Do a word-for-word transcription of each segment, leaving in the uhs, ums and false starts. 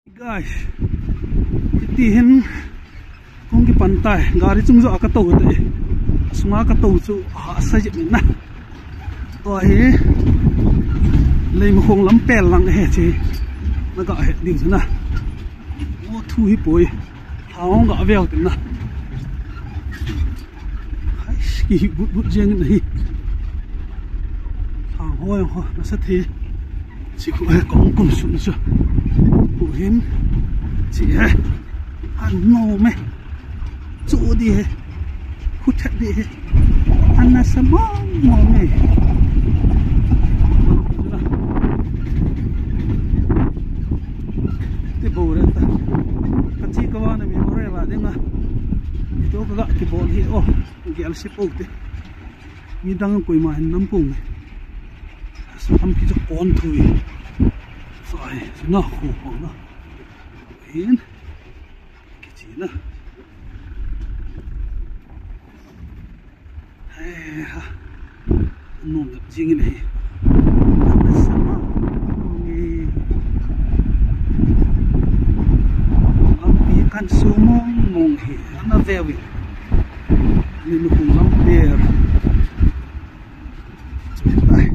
Guys, hiti hin kong kipan tai, gari chung joh a katou tai. Sunga katou chu hahsa jep in na. Tua hi Leimakhong lam pel lang hi chi. Na ga he ding na. Mo thu hi poi. Thang ga veu tin na. Hais, kihih but but jeng in ahi. Thang ho jong ho, nasa thei. Chi khu he kong kum sun chu. Khu hin. Chi he. An no me. Chu di he. Khu that di he. An nasa mong mong e. Ti bo re ta. Ka chi ka va na mi bo re va ding a. Ito ka ga kibol hi o. Gel si po te. Midang koima hin nam pung. Sa ham ki jo kon thui. Sa ai, sa na khu ko na. Hin. Kichi na. Hai ha. Nom jap jing in ahi. Ana sa mong mong e. Lampi kan su mong mong hi. Ana veu in. Ni nu kung lam per. Chu hi tai.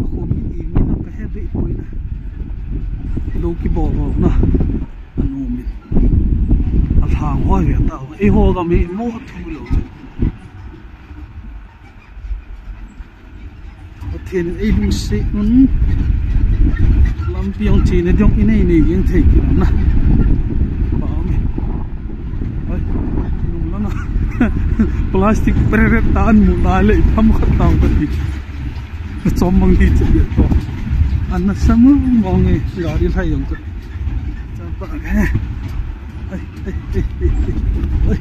Khu mi ti mi na ka he be poi na. Lo kibol ho na. Anu mi. A thang hoi ve ta. Eiho gam hi mo thu lo. Pathen in eilungset un. Lampi jong chena ding jong inei nei jeng thei kit na. Ba mi. Oi, nung lang a. Plastic peret ta an mu na le tham khat tau ta ti. Chom mang di che to. Ana sa mong mong e, gari lhai jong to. Chapa ka. Ai, ai, ai, ai, ai. Ai,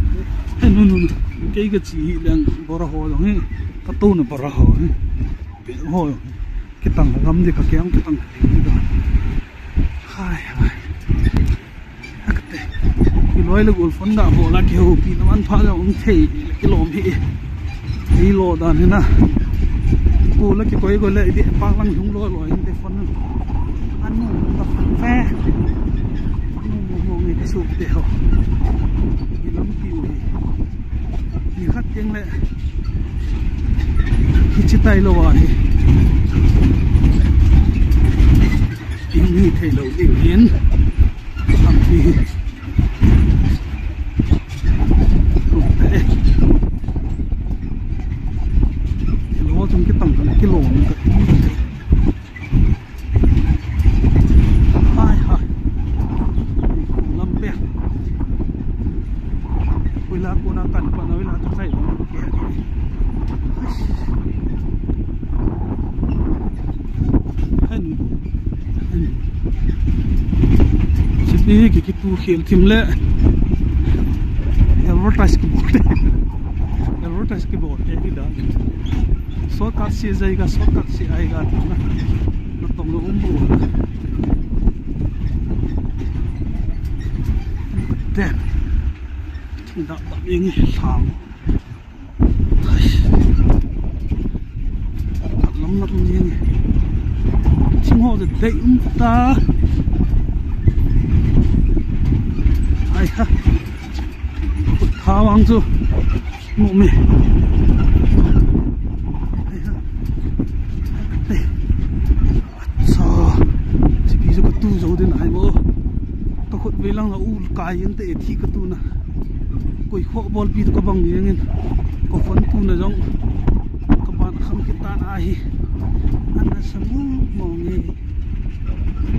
ai, nu, nu, nu. Kei ka chi hi leng bora ho jong hi. Ka to na bora ho hi. Pe ho jong hi. Kitang gam di ka kiang kitang. Hai, hai. Akate. Kiloi le gol phone da ho la kihoupi na man pha jong um thei. Kilom hi. Ei lo dan hi na. Pu la kikoi go le di pa lang hung lo lo hin te phone. Anu ta phone fe. Anu mo mo nge ka su te ho. Ni lam ki u hi. Ni khat teng le. Hichi tai lo wa hi. Ing ni thei lo ding hin. Ang hi. Lo chung kitang kan kilo ni ka. Hai, hai. Lam pe. Ui la ko na kan pa na ui la tu sai lo ke. Hen. Hen. Siti ki ki tu khel thim le. Advertise ki bol. Advertise ki bol. Shortcut se jayega, shortcut se aayega. Na tong lo um bo. Then. Thing dap dap jeng e, sang. Lam lam jeng e. Thing ho de dei um ta. Ai ha. Tha vang chu. Mu me. Ai ha. Ai. Sa, chipi chu ka tu jou din ahi mo. Ka khut vei lang la u kai in te thi ka tu na. Koi kho bol pi tu ka bang yang in. Ka phone tu na jong. Ka ban kham kit tan ahi. Ana sa mong mong e.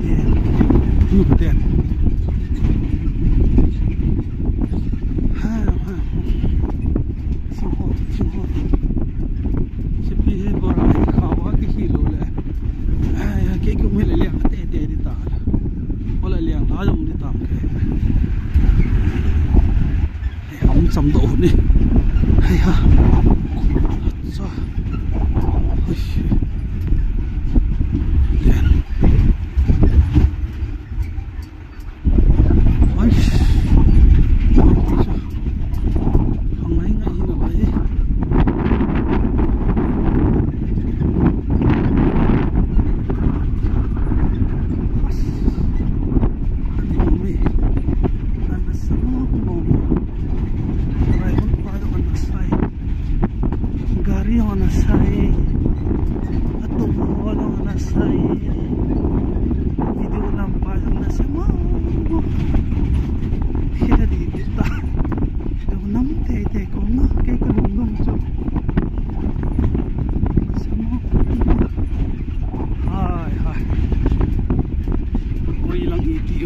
Ye. Nu ka te. Ha, ha. Sing ho, sing ho. Chipi hi bora hi khawa ki hi lo le. Ai, kei kum hi le liang te te di ta. Wala liang la jong di tam ke. Hei, hom cham do ni. Hei ha. Sa. Hui. Lian.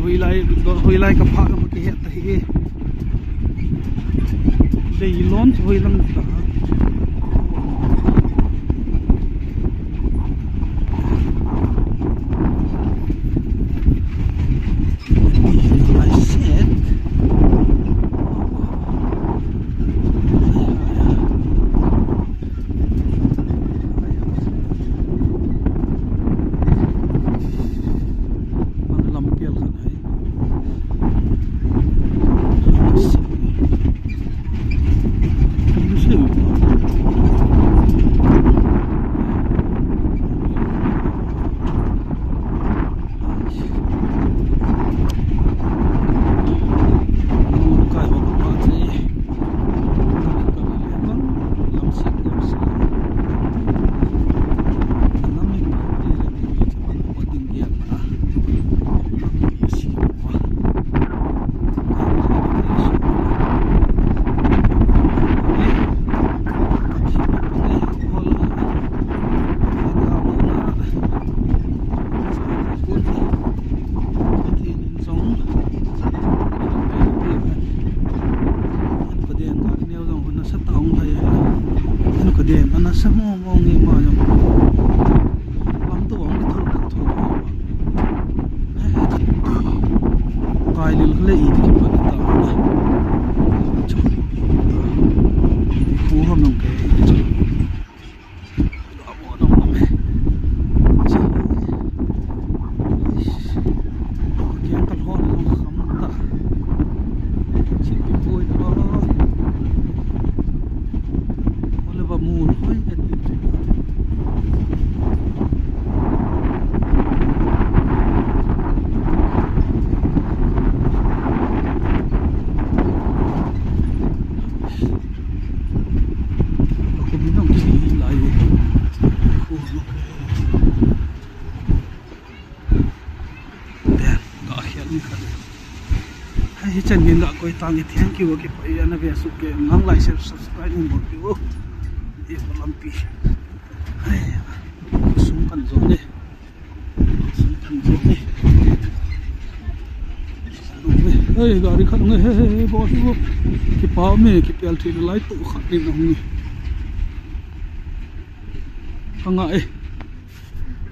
Hoilai, hoilai ka pha ka ma kihe ta hi. Dei lon hoilang ta. I said. Ka den, ana sa mo mo nge ma jong. Lam to ang thol ka thol. Kai lil khle i ti ki pa ta. Chu. Ku ha mong ke. Chu. Hichan hin ga koi tang e, thank you, okay, pa, ana ve su ke, nang like, share, subscribe, mo bol pi o. E, lampi. Ai, sum kan jo ne. Ei, gari khat nge, he, he, he, boss, boss. Kipa me, kipel thei lai tu khat ni nong ni. Ka nga e.